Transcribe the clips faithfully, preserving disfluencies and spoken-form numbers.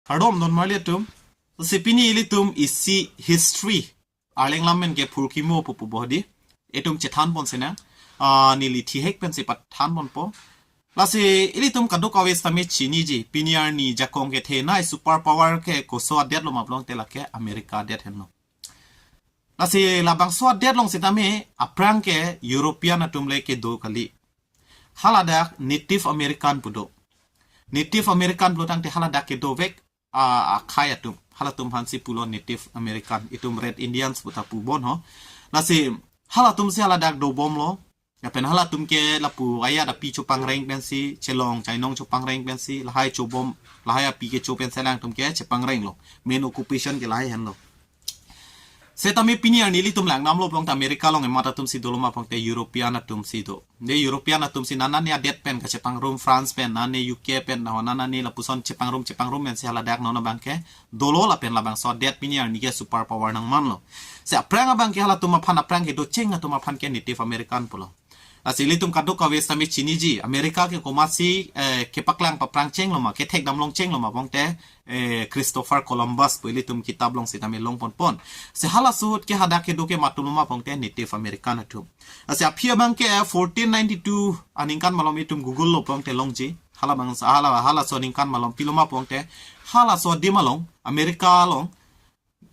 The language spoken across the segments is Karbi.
Kardom don marli atum. Si pini ilitum isi history arleng lam pen ke phurkimo pupu bohdi. Itum chethan pon sinang. Ah, neli thihek pensi pathan ponpo. Lasi ilitum kadokave sitame chiniji. Pini arni jakong kethenei super power ke koso adet lo ma pulote lake America adet henlo. Lasi labangso adet along sitame aphrang ke European atum le kedo kali. Haladak Native American pu do. Native American pulotangte haladak kedovek a, akhei atum. Halatum aphansi pulo Native American. Itum Red Indians pu ta pubom ho. Lasi halatumsi haladak dobomlo. Lapen halatum ke lapu ajat api chopangreng pensi, chelong chainong chopangreng pensi, lahai chobom, lahai api kecho pensi alangtum ke chepangrenglo. Main occupation ke lahai henlo. Setame pini arni ilitum langdamlo pulote America along emat atumsi dolo ma pulote European atumsi do. De European atumsi nanane adet pen kachepangrum, France pen, nane U K pen, na nanane lapuson chepangrum, chepangrum pensi haladak non abang ke dolo lapen labangso adet pini arni ke super power nangmanlo. Si aphrang abang ke halatum aphan aphrang kedocheng atum aphan ke Native American pulo. Lasi ilitum kadokave sitame chiniji, America ke komatsi, eh, kepaklang paprang chenglo ma, kethek damlong chenglo ma pulote, eh, Christopher Columbus pu ilitum kitab along sitame long ponpon. Si halaso ahut ke hadak kedo ke komat atumlo ma pulote Native American atum. Lasi aphi abang ke fourteen ninety-two aningkan malom itum Google lo pulote longji. Halabang hala, halaso aningkan malom pilo ma pulote, halaso adim along, America along,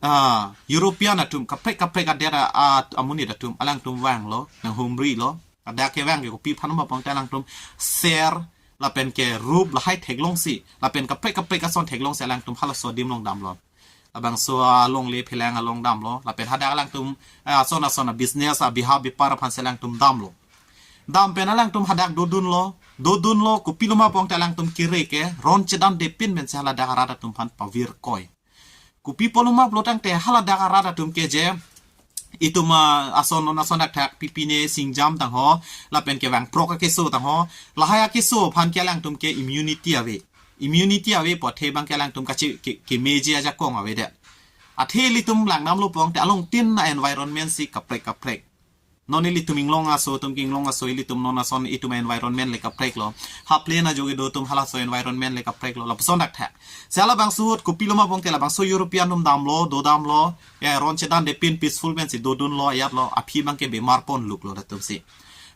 ah, European atum, kaprek kaprek adet a, a, amonit atum, alangtum vanglo, nanghumrilo. Hadak kevang ke kopi aphan ma pulote alangtum ser, lapen ke rup lahai theklongsi, lapen kaprek kaprek ason theklongsi alangtum halaso adim along damlo. Labangso alongle phelang along damlo, lapen hadak alangtum, ah, ason ason a business, a bihap bepar aphansi alangtum damlo. Dam pen alangtum hadak dodunlo, dodunlo, kopilo ma pulote alangtum kere ke, ron chedandepin pensi haladak arat atum aphan pavirkoi. Kopi apotlo ma pulotangte haladak arat atum ke je, itum, ah, ason non ason thakthak pipine singjam tangho, lapen kevang prok akeso tangho, lahai akeso aphan ke alangtum ke immunity ave. Immunity ave pu athe abang ke alangtum kache ke, kemeji ajakong avedet. Athe ilitum langdamlo pulote along tin na environment si kaprek kaprek. Non ilitum inglong aso atum ke inglong aso ilitum non ason itum environment le kapreklo. Hapleng ajo kedo atum halaso environment le kapreklo. Lapuson thakthak. Si halabangso ahut kopilo ma pulote labangso European atum damlo, dodamlo. Ya, ron chedandepin peaceful pensi dodunlo, ajatlo, aphi abang ke bemar ponluklo latumsi.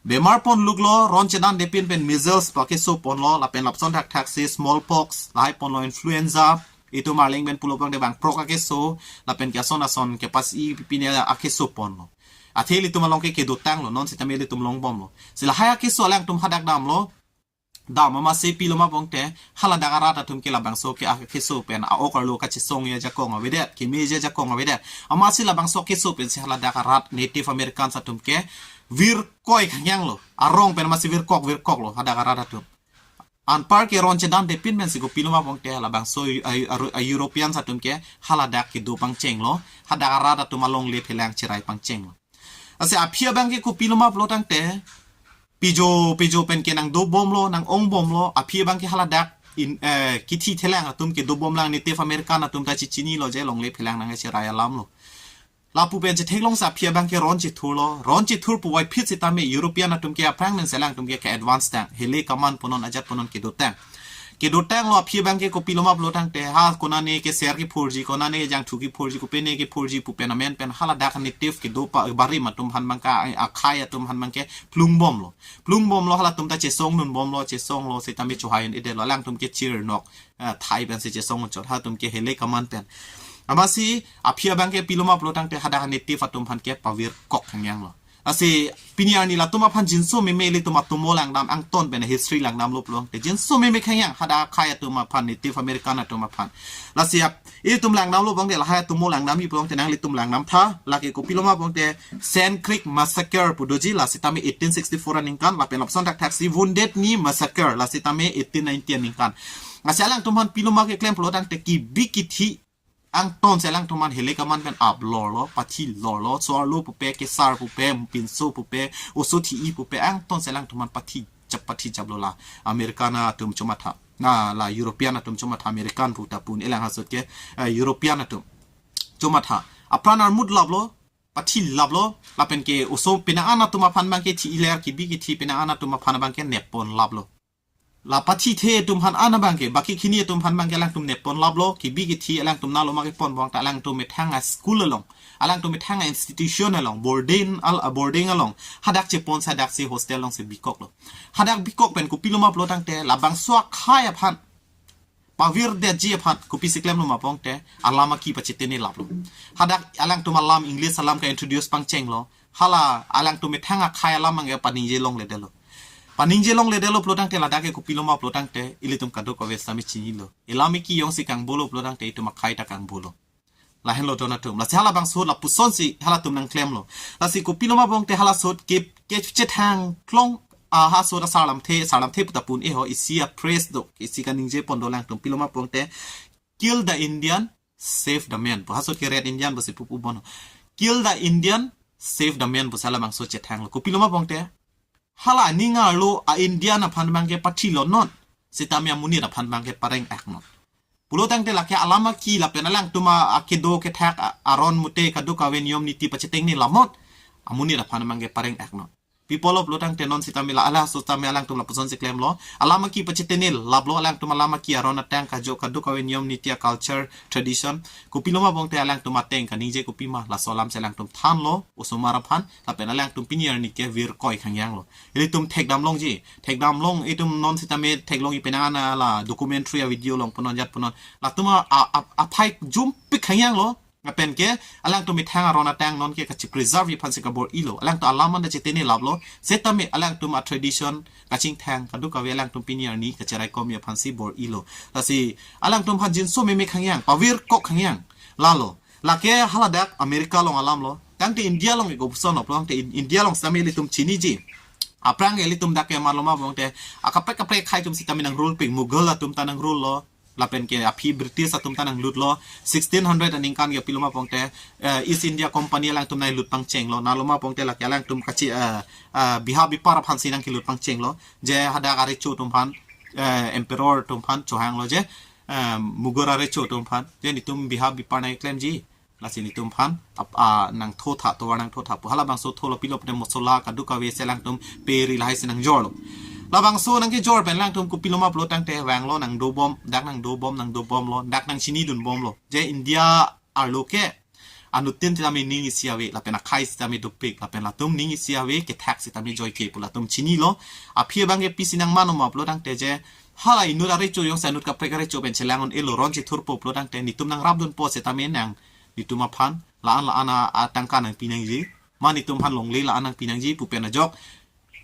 Bemar ponluklo, ron chedandepin pen measles pu akeso ponlo, lapen lapuson thakthaksi smallpox, lahai ponlo influenza, itum arleng pen pulo pulote vang prok akeso, lapen ke ason ason kepasi pine akeso ponlo. Athe ilitum along ke kedotanglo, non sitame ilitum longbomlo. Si lahai akeso alangtum hadak damlo, dam amatsi pilo ma pulote, haladak arat atum ke labangso ke akeso pen a-ok arlo kachesongji ajakong avedet, kemeji ajakong avedet. Amatsi labangso keso pensi haladak arat Native Americans atum ke virkoi khangjanglo. Arong pen amatsi virkok, virkoklo hadak arat atum. Anpar ke ron chedandepin pensi kopilo ma pulote labangso a, a, a, Europeans atum ke haladak kedo pangchenglo, hadak arat atum alongle phelang cherai pangchenglo. Lasi aphi abang ke kopilo ma pulotangte, pijo, pijo pen ke nangdobomlo, nang-ongbomlo, aphi abang ke haladak in, eh, kithi thelang atum kedobomlang Native American atum ta chichinilo je longle phelang nangcherai alamlo. Lapu pen chetheklongsi aphi abang ke ron chethurlo, ron chethur puvoiphit sitame European atum ke aphrang pensi alangtum ke ke-advance tang, hele kaman punon ajat punon kedotang. Kedotanglo aphi abang ke kopilo ma pulotangte, ha konane keser kephurji, konane jangthu kephurji, kopine kephurji pu pen amen pen haladak Native kedo pa barim atum aphan abang ke, akhei atum aphan abang ke plungbomlo. Plungbomlo halatum ta chesongdunbomlo, chesonglo sitame chohai un-edetlo, alangtum ke chirnok, eh, thai pensi chesongchot, halatum ke hele kaman pen. Amatsi aphi abang ke pilo ma pulotangte hadak Native atum aphan ke pavirkok khangjanglo. Lasi pini arni latum aphan jinso meme ilitum atomo langdam angton pen history langdamlo pulotangte jinso meme khangjang hadak akhei atum aphan, Native American atum aphan. Lasi ap, ilitum langdamlo pulotangte lahai atomo langdamji pulotangte nanglitum langdamtha, lake kopilo ma pulotangte Sand Creek Massacre pu doji, la sitame eighteen sixty-four aningkan, lapen lapuson thakthaksi Wounded Knee Massacre, la sitame eighteen ninety aningkan. Lasi alangtum aphan pilo ma keklem pulotangte kebi kithi angtonsi alangtum aphan hele kaman pen aplorlo, pathilorlo, so-arlo pupe, kesar pupe, pinso pupe, oso thi-i pupe, angtonsi alangtum aphan pathi jap, pathi japlo la American atum chomatha. Na la European atum chomatha, American pu ta pu un-elang, ha ahut ke, eh, European atum chomatha. Apran armut laplo, pathilaplo, lapen ke oso penang an atum aphan abang ke thi-iler, kebi kithi penang an atum aphan abang ke neppon laplo. La pathithe atum aphan an abangke, baki khini atum aphan abangke alangtum nepon laplo, kibi kithi alangtum nalo ma kepon abang ta alangtum methang a school along, alangtum methang a institution along, boarding al, a boarding along, hadak chepon si hadak si hostel along si bikoklo. Hadak bikok pen kopilo ma pulo tangte, labangso akhai aphan pavirdetji aphan kopisi klemlo ma pulo tangte, alam aki pachetene laplo. Hadak alangtum alam English alam ka-introduce pangchenglo. Hala alangtum methang akhai alam abangke paningje longledetlo. Paningje longledetlo pulo tangte ladak ke kopilo ma pulo tangte, ilitum kadokave sitame chinilo. Elam iki jongsi kangbolo pulo tangte itum akhai ta kangbolo. Lahenlo don atum. Lasi halabangso lapuson si halatum nangklemlo. Lasi kopilo ma pulo tangte hala sot ke, kechethang klong, ah, ha sot asarlamthe, sarlamthe pu ta pu un-e ho, isi a phrase do, isi kaningje pon do alangtum, pilo ma pulo tangte, "Kill the Indian, save the man" pu. Ha sot ke Red Indian pusi pupu bon ho. "Kill the Indian, save the man" pusi halabangso chethanglo. Kopilo ma pulo tangte, hala aning arlo a Indian aphan abangke pathilo non, sitame amonit aphan abangke pareng-ak non. Pulo tangte lake alam aki lapen alangtum a, akedo kethak a, aron mute kadokave niyom niti pachetengne lamot amonit aphan abangke pareng-ak non. Pi apotlo pulo tangte non sitame la, halaso tame alangtum lapuson si klemlo. Alam aki pachetene laplo, alangtum alam aki aron atang kajok kadokave niyom niti a culture tradition. Kopilo ma pulo tangte alangtum ateng kaningje kopima, laso alam si alangtum thanlo osomar aphan, lapen alangtum pini arni ke virkoi khangjanglo. Ilitum thekdam longji, thekdam long, itum non sitame theklongji penang an la documentary a video along punon jat punon. Latum a, a, a, aphai jumpik khangjanglo. Lapen ke alangtum methang aron atang non ke kachi-preserve aphan si kabor-ilo. Alangtum alam an ta chetene laplo. Sitame alangtum a tradition kachingthang kadokave alangtum pini arni kacherai komi aphan si bor-ilo. Lasi alangtum aphan jinso meme khangjang, pavirkok khangjang. Lalo. Lake haladak America along alamlo. Tangte India along ego puson lo pulo tangte In-, India along sitame ilitum chiniji. Aphrang ke ilitum dak ke marlo ma pulo tangte, akaprek kaprek akhai atum sitame nang-rule pik, Mughal atum ta nang-rule lo. Lapen ke aphi British atum ta nanglutlo. Sixteen hundred aningkan ke pilo ma pulo tangte, eh, East India Company alangtum nanglut pangchenglo. Nalo ma pulo tangte lake alangtum kachi, eh, eh, biha bipar aphan si nangkelut pangchenglo. Je hadak arecho atum aphan, eh, emperor atum aphan chohanglo je, eh, Mughal arecho atum aphan. Je netum biha bipar nangklemji. Lasi netum aphan ap-, a, nangthotha, tovar nangthotha pu. Halabangso tholo, pilo pute mosola kadokave si alangtum pe ri lahai si nangjorlo. Labangso nangkejor pen alangtum kopilo ma pulo tangte vanglo, nangdobom, dak nangdobom, nangdobomlo, dak nangchinidunbomlo. Je India arlo ke anuttin sitame ning isi ave, lapen akhai sitame dopik, lapen latum ning isi ave, kethak sitame joike pu latum chinilo. Aphi abangke pisi nangmano ma pulo tangte je, hala inut arecho jongsi anut kaprek arecho pen chelang un-elo, ron chethurpo pulo tangte, netum nangrapdunpo sitame nang, netum aphan la-an la-an a, atangka nangpi nangji. Ma netum aphan longle la-an nangpi nangji pu pen ajok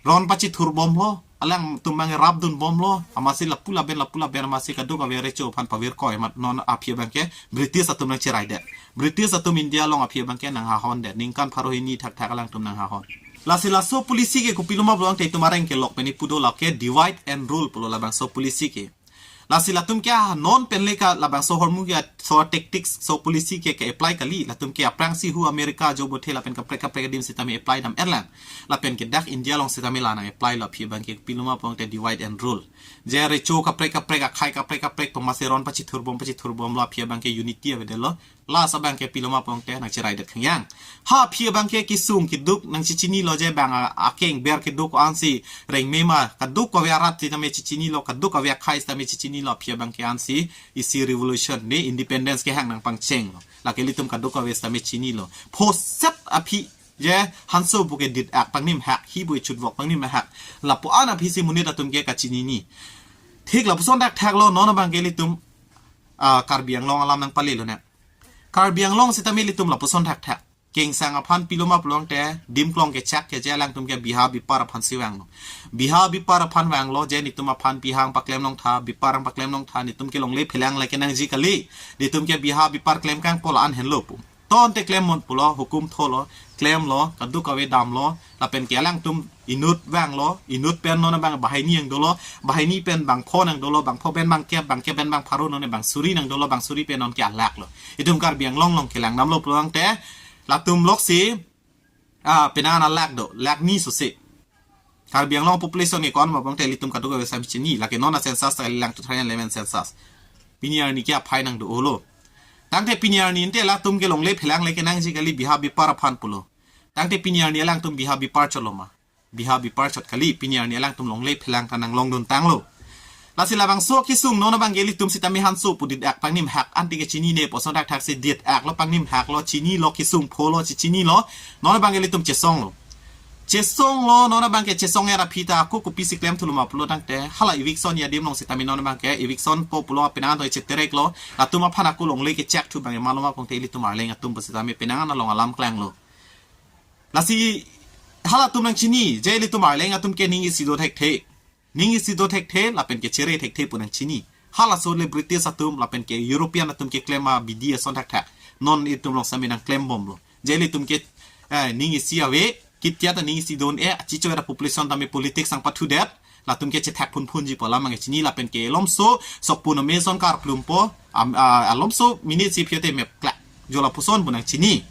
ron pachithurbomlo, alangtum abang rapdunbomlo, amatsi lapu laben, lapu laben, amatsi kadokave arecho aphan pavirkoi amat non aphi abangke British atum nangcheraidet. British atum India along aphi abangke nanghahondet. Ningkan pharo hini thakthak alangtum nanghahon. Lasi laso policy ke kopilo ma pulo tangte itum areng kelok pen ipu do, lake divide and rule pulo labangso policy ke. Lasi latum ke, ah, non pen le ka labangso ahormu ke, so tactics, so policy ke, ke-apply kali. Latum ke aphrangsi hu America, jo bothe lapen kaprek kaprek adim sitame apply dam-etlang. Lapen ke dak India along sitame la nang-applylo, aphi abangke pilo ma pulo tangte divide and rule. Je recho kaprek kaprek, akhai kaprek kaprek, pu amatsi ron pachithurbom pachithurbomlo, aphi abangke unity avedetlo. Lasi abangke pilo ma pulo tangte nangcheraidet khangjang. Ha aphi abangke kesung keduk nangchechinilo je bang a-, akeng ber keduk ansi rengme ma, kadokave arat sitame chechinilo, kadokave akhai sitame chechinilo, aphi abangke ansi isi revolution, ne independence kehang nangpangchenglo. Lake ilitum kadokave sitame chinilo. Phoset aphi je hanso pu ke dit-ak pangnim hak, hi pu chut vok pangnim hak. Lapu-an aphi si monit atum ke kachinine. Thik lapuson thakthaklo, non abangke ilitum, ah, Karbi Anglong alam nangpalelo ne. Karbi Anglong sitame ilitum lapuson thakthak. Kengsang aphan pilo ma pulo tangte, dim klong kechak ke je alangtum ke biha bipar aphan si vanglo. Biha bipar aphan vanglo, je netum aphan biha nangpaklem longtha, bipar nangpaklem longtha, netum ke longle phelang le kenangji kali. Netum ke biha bipar klem kangpo, la-an henlo pu. Ton te klem mon pulo, hukum tholo, klemlo, kadokave damlo, lapen ke alangtum inut vanglo, inut pen non abang banghini nangdolo, banghini pen bangpho nangdolo, bangpho pen bangkep, bangkep pen bangpharo, non bangsuri nangdolo, bangsuri pen non ke alakh lo. Itum Karbi Anglong along kelang damlo pulo tangte, latum loksi, ah, penang an alakh do, lakh ni sose. Karbi Anglong population ke ko-an ma pulo tangte ilitum kadokave sitame chini, lake non a-census ta kalilang two thousand eleven census. Pini arni ke aphai nangdo-olo. Tangte pini arni ante latum ke longle phelang le kenangji kali, biha bipar aphan pulo. Tangte pini arni alangtum biha bipar chotlo ma? Biha bipar chot kali, pini arni alangtum longle phelang ta nanglongdun tanglo. Lasi labangso kesung non abangke ilitum sitame hanso pu dit ak pangnim hak anti ke chinine pu ason thakthak si dit ak lo pangnim hak lo chinilo kesung pho lo chi chinilo non abangke ilitum chesong lo. Chesong lo non abangke chesong era phita ako kopi si klem thulo ma pulo tangte hala eviction adim along sitame non abangke eviction po pulo apenan to cheterek lo latum aphan ako longle ke check thu abangke maloma pongte ilitum Arleng atum pu sitame penang along alam klang lo. Lasi halatum nangchini je ilitum Arleng atum ke ning isi do thekthe. Ning isi do thekthe lapen ke chere thekthe pu nangchini. Halaso le British atum lapen ke European atum keklem abidi ason thakthak non itum along sitame nangklem bomlo. Je ilitum ke eh, ning isi ave kitya ta ning isi don e achicho era population tame politics nangpathudet. Latum ke chethak phunphunji pu alam nangchini lapen ke lomso sokpun amazon karplum po am, ah, alomso minute si phiote mep klak jo lapuson pu nangchini.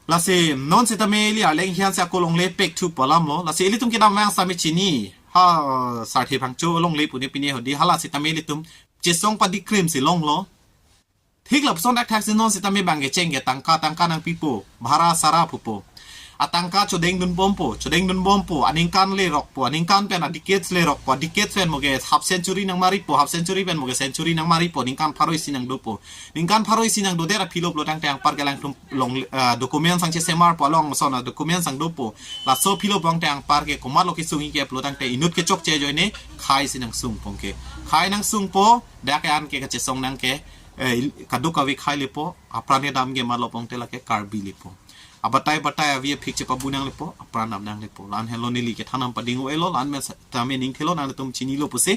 Lasi non sitame ili Arleng hian si ako longle pek thu pu alam lo. Lasi ilitum kedam vang sitame chini. Ha sarthe phangcho longle pune pine hodi hala sitame ilitum chesong padi krim si longlo. Thik lapuson thakthak si non sitame abangke cheng ke tangka tangka nangpipo. Bhara sara pupo. Atangka chodeng dun bompo, chodeng dun bompo, aningkan le rokpo, aningkan pen adikets le rokpo, adikets pen moke half century nangmaripo, half century pen moke century nangmaripo, ningkan pharo isi nangdopo. Ningkan pharo isi nangdodet aphi lo pulo tangte anpar ke langtum long ah, document sangche semarpo along son a document sangdopo. Laso aphi lo pongte anpar ke komatlo kesung ke pulo tangte inut ke chokche ajoine khai si nangsung pongke. Khai nangsungpo, dak ke an ke kachesong nang ke eh, kaduk kave khai lepo, apran kedam ke malo pongte lake Karbi lepo. Abatai batai avi aphik chepabu nang lepo, apran dam nang lepo. Lan helo neli kethan nangpading o elo, lan men sa- tame ning thelo nangtum chinilo pusi,